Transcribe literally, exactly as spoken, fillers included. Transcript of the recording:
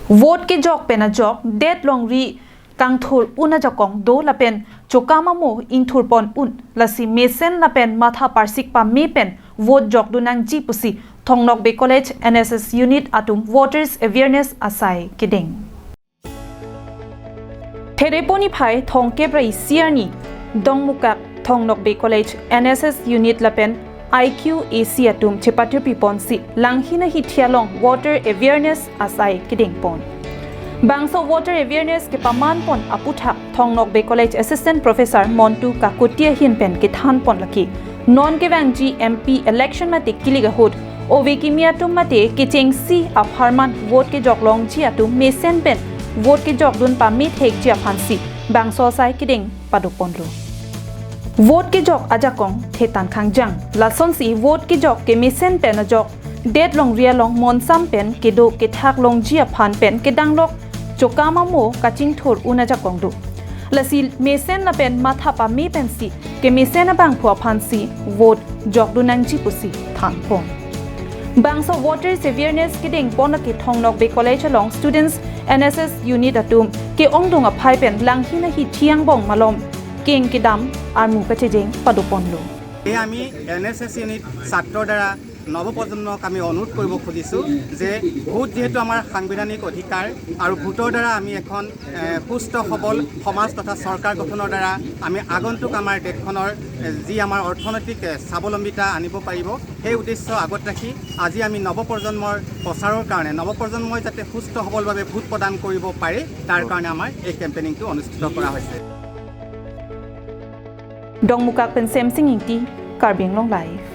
Vote kejok pen ajok, det longri kangthur un ajakong do lapen chokam amo ingthur pon un. Lasi mesen lapen matha parsik pame pen vote jokdun nangji pusi Thong Nokbe College N S S unit atum voters awareness asai kedeng. Thereponi phai thongkep ra isi arni Dongmukak Thong Nokbe College N S S unit lapen I Q A C atum chepatirpi ponsi Langhin ahithi along voter awareness asai kedeng pon. Bangso voter awareness kepaman pon aputhak Thong Nokbe College Assistant Professor Montu Kakuti ahin pen kethan pon lake, non kevangji M P election mate kilik ahut ove kimi atum mate kechengsi apharman vote kejok longji atum mesen pen vote kejokdun pame thekji aphansi bangso asai kedeng pado ponlo. Vote kejok ajakong thetan khangjang. Lasonsi vote kejok kemesen pen ajok, det longri along monsam pen kedo kethak longji aphan pen kedanglok chokam amo kachingthur un ajakong do. Lasi mesen lapen matha pame pensi kemesen abangphu aphansi vote jokdun nangji pusi than pon. Bangso voters awareness kedeng pon lake Thong Nokbe College along students N S S unit atum ke-ongdung aphai pen Langhin ahithi angbong malom keng kedam armu kachejeng pado ponlo. সেয়ে আমি N S এছ ইউনিট ছাত্ৰৰ দ্বাৰা নৱপ্ৰজন্মক আমি অনুৰোধ কৰিব খুজিছোঁ যে ভোট যিহেতু আমাৰ সাংবিধানিক অধিকাৰ আৰু ভোটৰ দ্বাৰা আমি এখন এ, সুস্থ সবল সমাজ তথা চৰকাৰ গঠনৰ দ্বাৰা আমি আগন্তুক আমাৰ দেশখনৰ এ, যি আমাৰ অৰ্থনৈতিক এ, স্বাৱলম্বিতা আনিব পাৰিব, সেই উদ্দেশ্য আগত ৰাখি আজি আমি নৱপ্ৰজন্মৰ প্ৰচাৰৰ কাৰণে, নৱপ্ৰজন্মই যাতে সুস্থ সবলভাৱে ভোট প্ৰদান কৰিব পাৰে, তাৰ কাৰণে আমাৰ এই কেম্পেইনিংটো অনুষ্ঠিত কৰা হৈছে। Dongmukak pen Semsing Ingti, Karbi Anglong Live.